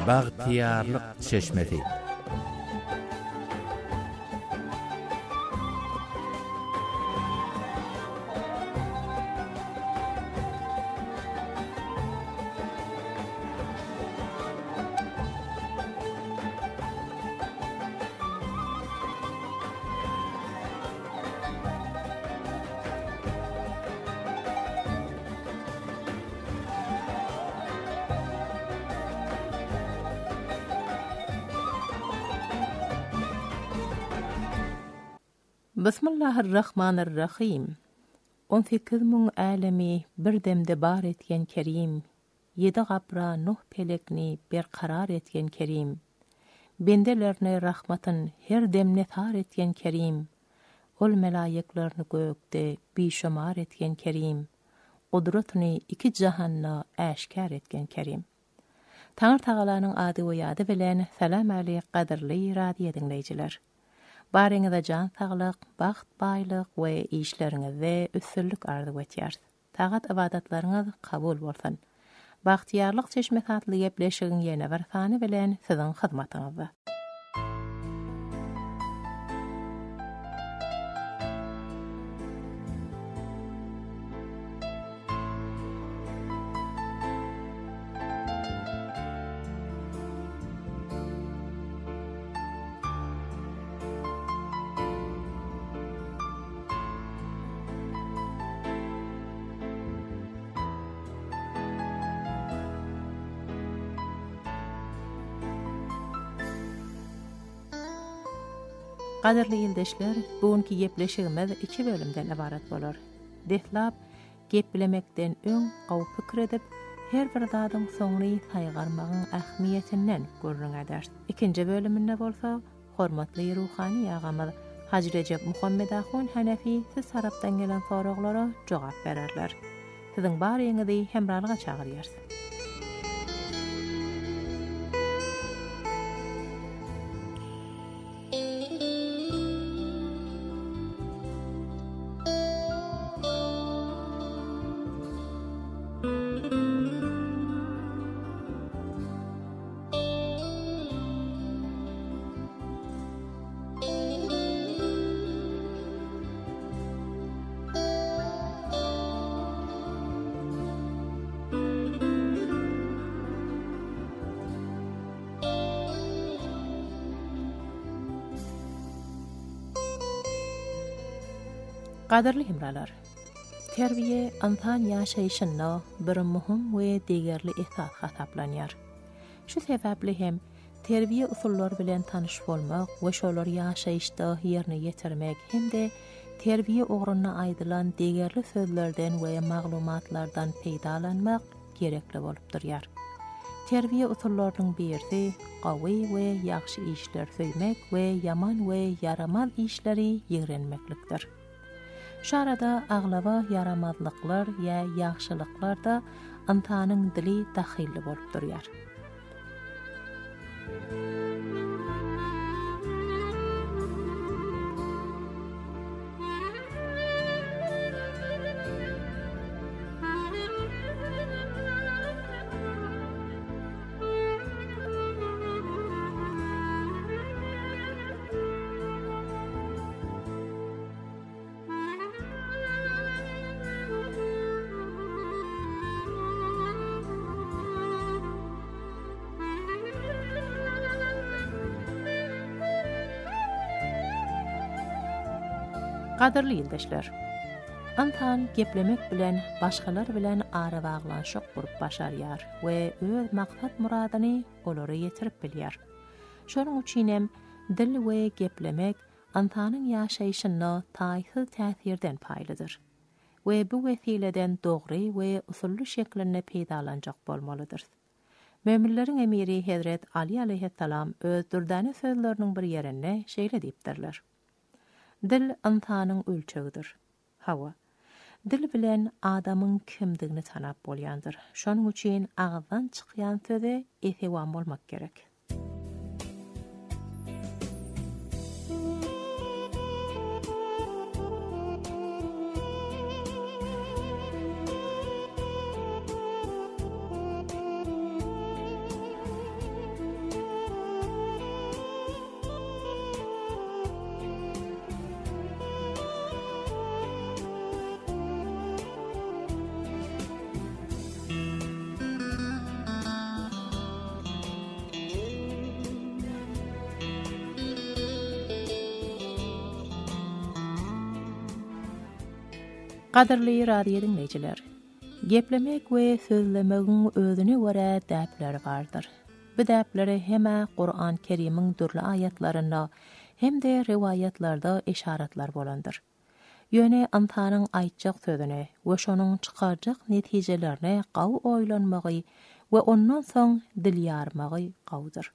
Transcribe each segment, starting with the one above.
Bagtyýarlyk çeşmesi. Bismillahirrahmanirrahim. 18 müň älemi bir demde bar etgen Kerim, Ýedi gabra Nuh pelekni berkarar etgen Kerim, Bendelerine rahmatyn her dem nesar etgen Kerim, Ol melaýyklarny gökde bişumar etgen Kerim, Gudratyny iki jahanda äşgär etgen Kerim. Taňrytagalanyň ady we ýady bilen Salam Aleýk gadyrly radio diňleýjiler. Baryňyza jan saglyk, bagt baýlyk we işleriňizde üstünlik arzuw etýäris. Tagat ybadatlaryňyz kabul bolsun. Bagtyýarlyk çeşmesi atly gepleşigiň ýene bir sany bilen siziň hyzmatyňyzda. Gadyrly ildeşler, bu günki gepleşigimiz iki bölümden ybarat bolar. Deslap, geplemekden öň gowy pikir edip, her bir zadyň soňuny saýgarmagyň ähmiýetinden gürrüň ederis. Ikinji bölüminde bolsa, Hormatly ruhany agamyz Hajy Rejep Muhammedahun Hanefi siz tarapdan gelen soraglara jogap bererler. Siziň baryňyzy hemralyga çagyrýarys. Gadyrly hemralar! Terbiýe ynsan ýaşaýşynda bir möhüm we degerli esas hasaplanýar. Şu sebäpli hem terbiýe usullary bilen tanyş bolmak we şolary ýaşaýyşda ýerine ýetirmek hem-de terbiýe ugrunda aýdylan degerli sözlerden we maglumatlardan peýdalanmak gerekli bolup durýar. Terbiýe usullarynyň birisi gowy we ýagşy işleri söýmek we ýaman we ýaramaz işleri ýigrenmeklikdir. Şu arada aglaba ýaramazlyklar ýa ýagşylyklarda ynsanyň dili dahylly bolup durýar. Gadyrly ildeşler! Ynsan geplemek bilen başgalar bilen arabaglanyşyk gurup başarýar we öz maksat-myradyny olara ýetirip bilýär. Şonuň üçin hem dil we geplemek ynsanyň ýaşaýşynda taýsyz täsirden paýlydyr we bu wesileden dogry we usully şeklinde peýdalanjak bolmalydyrys. Möminleriň emiri hezret Aly aleýhissalam öz dürdäne sözleriniň bir ýerinde şeýle diýipdirler, Dil ynsanyň ölçegidir. Hawa, dil bilen adamyň kimdigini tanap bolýandyr. Şonuň üçin agyzdan çykýan söze esewan bolmak gerek. Gadyrly radio diňleýjiler! Geplemek we sözlemegiň özüne görä däpleri bardyr. Bu däplere hem-ä Kuran Kerimiň dürli aýatlarynda hem-de rowaýatlarda yşaratlar bolandyr. Ýöne ynsanyň aýtjak sözüne we şonuň çykarjak netijelerine gawy oýlanmagy we ondan soň dil ýarmagy gowudyr.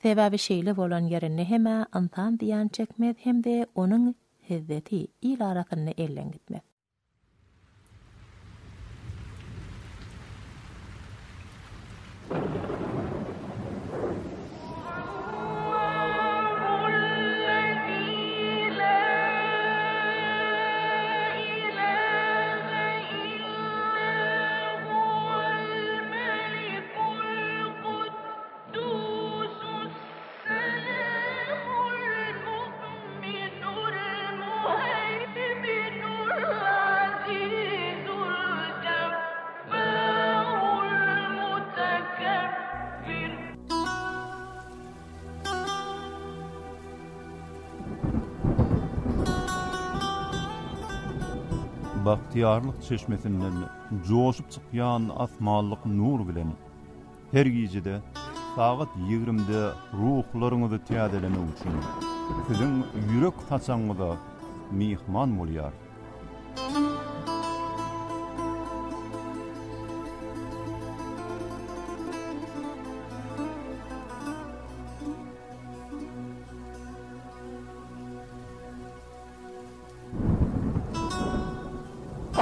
Sebäbi şeýle bolan ýerinde hem-ä ynsan zyýan çekmez hem-de onuň hezzeti il arasynda elden gitmez. Bagtyýarlyk çeşmesinden joşup çykýan asmanlyk nur bilen Her gijede sagat ýigrimde ruhlaryňyzy täzelemek üçin siziň ýürek saçagyňyza myhman bolýar.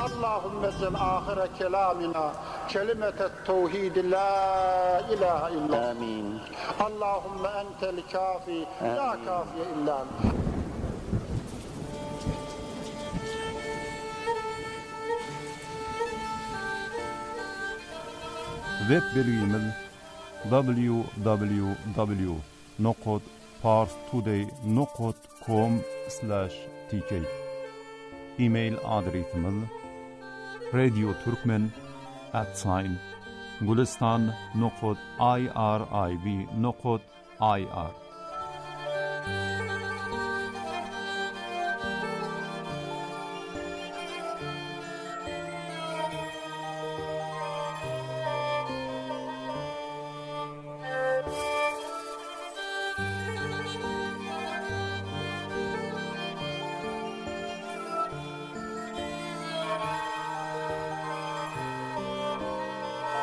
Allahümme ecel ahire kelamina kelimetet tevhidi la ilahe illallah. Amin. Allahümme entel kafi la kafiye illa ent. Web belgimiz www nokat pars today nokat com slash tk Email adresimiz radio turkmen at sign gulistan nokat irib nokat ir.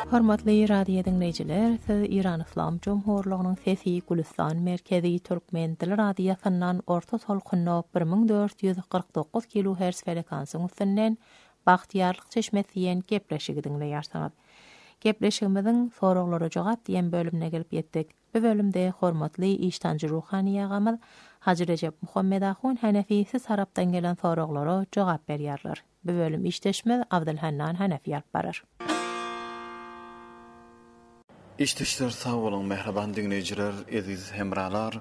Hormatly radio diňleýjiler, siz Eýran Yslam Jumhurlygynyň Sesi Gülüstan Merkezi Türkmen Dil Radiosyndan orta tolkunda 1449 kilohertz frekansyň üstünden Bagtyýarlyk çeşmesi diýen gepleşigi diňleýärsiňiz. Gepleşigimiziň Soraglara jogap diýen bölümine gelip ýetdik. Bu bölümde hormatly iştanjy ruhany agamyz Hajy Rejep Muhammedahun Hanefi siz tarapdan gelen soraglara jogap berýärler. Bu bölüm işdeşimiz Abdylhannan Hanefi alyp barar. Işdeşler sag boluň mähriban diňleýjiler eziz hemralar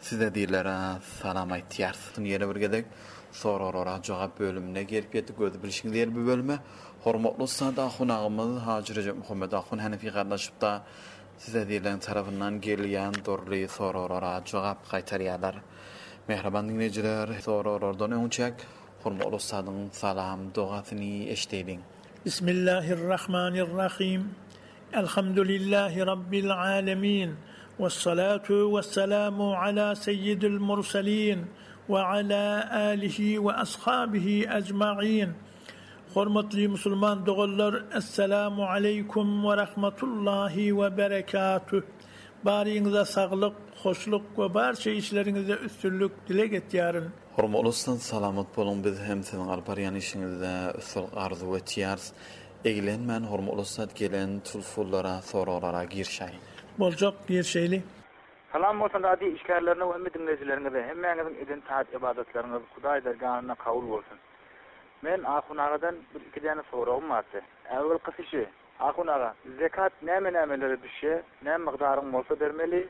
size dillere salam aýtýarys ýene bir gezek soraglara jogap bölümine gelip ýetdik gözi bilşiňiz ýaly bu bölüme hormatly ussat ahun agymyz Hajy Rejep Muhammet ahun Hanefi gatnaşypda size dilleň tarapyndan gelýän dürli soraglara jogap gaýtarýarlar mähriban diňleýjiler soraglardan öňçäk hormatly ussadyň salam dogasyny eşdeýliň. Bismillahirrahmanirrahim. Elhamdülillahi Rabbil alemin. Vessalatu vesselamu ala seyyidil murselin ve ala alihi ve ashabihi ecmain. Hormatly musulman doganlar, Esselamu aleýkum we rahmatullahi we berekatuh. Baryňyza saglyk, hoşluk we barça işleriňizde üstünlik dileg etýärin. Hormatly ussat salamat boluň biz hem siziň alyp barýan işiňizde üstünlik arzuw etýäris. Eglenmän hormatly ussat gelen tulfullara soraglara girişäýiň. Boljak girişeýli. Salam bolsun radio işgärlerine we hemme diňleýjileriňize hemmäňiziň eden taat ybadatlaryňyz Hudaý dergahynda kabul bolsun. Men Ahun agadan bir iki däne soragym bardy. Äwelkisi şü, Ahun aga, zekat näme nämelere düşýä, näme mygdaryň bolsa bermeli,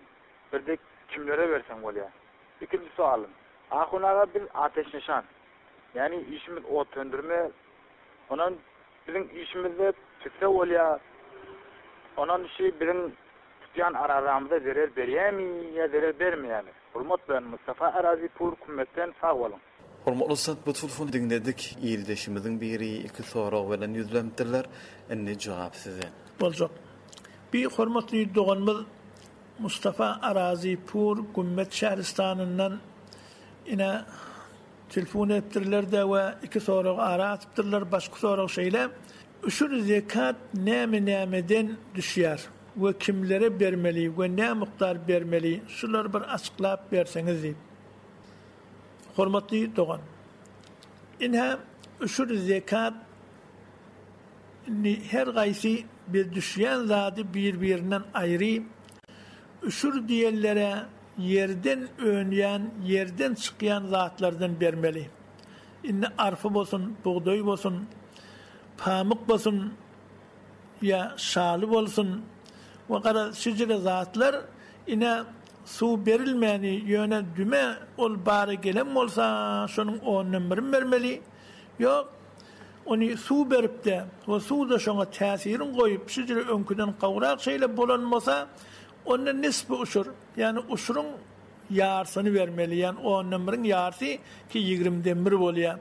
birde kimlere berseň bolýa? Ikinji soalym, Ahun aga biz ateşnyşan, ýagny işimiz ot söndürme, ondan biziň işimizde tüsse bolýa, ondan şi biziň tutýan arazamyza zerer berýämi ýa zerer bermeýämi? Hurmat bilen Mustafa Arazipur Kümmetden sag boluň. Hormatly ussat bu telefony diňledik. Ildeşimiziň biri iki sorag bilen ýüzlenipdirler. Indi jogap sizden. Boljak. Bir hormatly doganymyz Mustafa Arazy Pur Gümmet şähristanyndan ine telefon edipdirler-de we iki soragy ara atypdyrlar. Başky sorag şeýle, Üşür zekat näme-nämeden düşýär we kimlere bermeli we nä mukdar bermeli şulary bir açyklap berseňiz diýip. Hormatly dogan! Ine üşür zekat Indi her gaýsy bir düşýän zady bir-birinden aýry, üşür diýenlere ýerden önýän, ýerden çykýan zatlardan bermeli. Indi arpa bolsun, bugdaý bolsun, pamyk bolsun ýa şaly bolsun we garaz şujüre zatlar ine suw berilmäni ýöne düme ol bara gelen bolsa şonuň ondan birini bermeli. Ýok, Ony suw berip-de we suw-da şoňa täsirin goýup, şujüre öňküden gowrak şeýle bolan bolsa, onda nisbi uşur, ýagny uşuryň ýarsyny bermeli, ýagny ondan biriň ýarsy ki ýigrimden bir bolýar,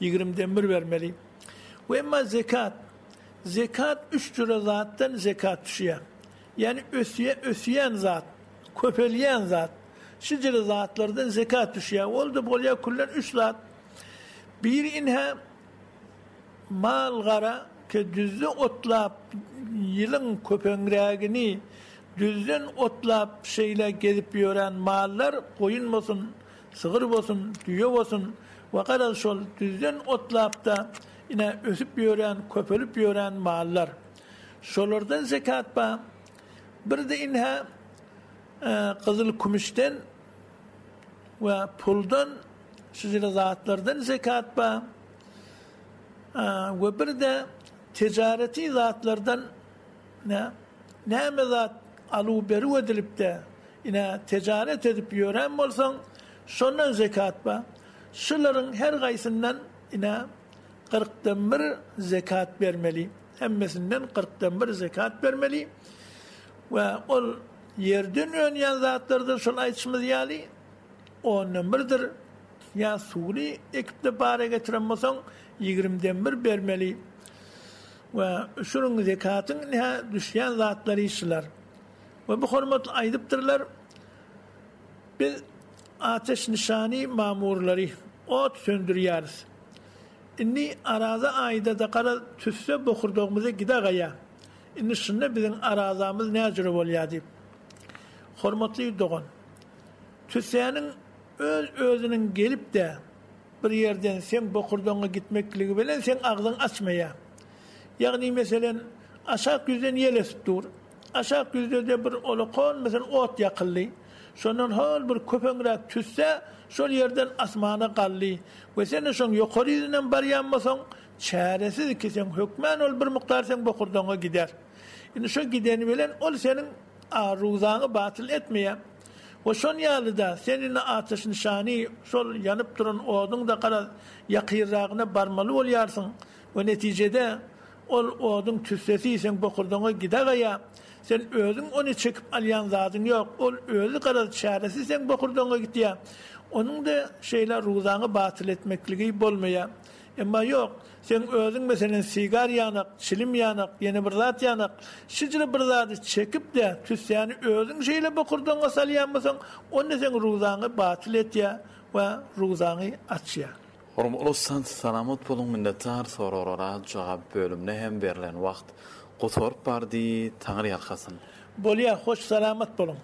ýigrimden bir bermeli. We emma zekat, zekat üç jüre zatdan zekat düşýär. Ýagny ösýä, ösýän zat, köpelýän zat, şujüre zatlardan zekat düşýär. Ol-da bolýar küllen üç zat. Biri inhä mal-gara ke düzde otlap ýylyň köpeňrägini düzden otlap şeýle gezip ýören mallar goýun bolsun, sygyr bolsun, düýe bolsun we garaz şol düzden otlap-da ine ösüp ýören, köpelip ýören mallar. Şolardan zekat bar. Bir-de inhä gyzyl-kümüşden we puldan Şujüre zatlardan zekat bar. We bir-de tijareti zatlardan nä näme zat aluw-beruw edilip-de, ine, tijaret edip ýören bolsaň, şondan zekat bar. Şularyň her gaýsyndan, ine, kyrkdan bir zekat bermeli. Hemmesinden kyrkdan bir zekat bermeli. We ol ýerden önýän zatlardan şol aýdyşymyz ýaly, Ondan birdir. Ýa suwly ekip-de bara getiren bolsaň, ýigrimden bir bermeli. We üşüriň, zekatyň ine düşýän zatlary şular. We bu hormatly aýdypdyrlar, Biz ateş nyşany mamurlary, ot söndürýäris. Indi araza aýda-da garaz tüsse bokurdagymyza gidagaýa. Indi şunda biziň arazamyz näjüre bolýar diýip. Hormatly dogan! Tüssäniň öz-özüniň gelip-de, bir ýerden seň bokurdagyňa gitmekligi bilen seň agzyň açmaýar. Ýagny, meselen, aşak ýüzden ýel esip dur. Aşak ýüzde-de bir olakon, meselen, ot ýakyldy. Şondan hol bir köpeňräk tüsse şol ýerden asmana galdy we sen-de şoň ýokary ýüzünden barýan bolsaň, çäresiz ki, seň hökmän ol bir mukdar seň bokurdagyňa gider. Indi şo gideni bilen ol seniň A ruzaňy batyl etmeýär. We şon ýaly-da, sen indi ateş nyşany, şol ýanyp duran oduň-da garaz, ýakynragyna barmaly bolýarsyň we netijede, ol oduň tüssesi seň bokurdagyňa gidägaýýar. Sen özüň ony çekip alýan zadyň ýok, ol özi garaz çäresiz seň bokurdagyňa gitýär. Onuň-da şeýle ruzaňy batyl etmekligi bolmaýar. Emma ýok, seň özüň meselem sigar ýanak, çilim ýanak, ýene bir zat ýanak, şijre bir zady çekip-de, tüssäni özüň şeýle bokurdagyňa salýan bolsaň, onda seň ruzaňy batyl etýär we ruzaňy açýar. Hormatly ussat salamat boluň minnetdar soraglara jogap bölümine hem berlen wagt gutaryp bardy Taňry ýalkasyn. Bolýa hoş salamat boluň.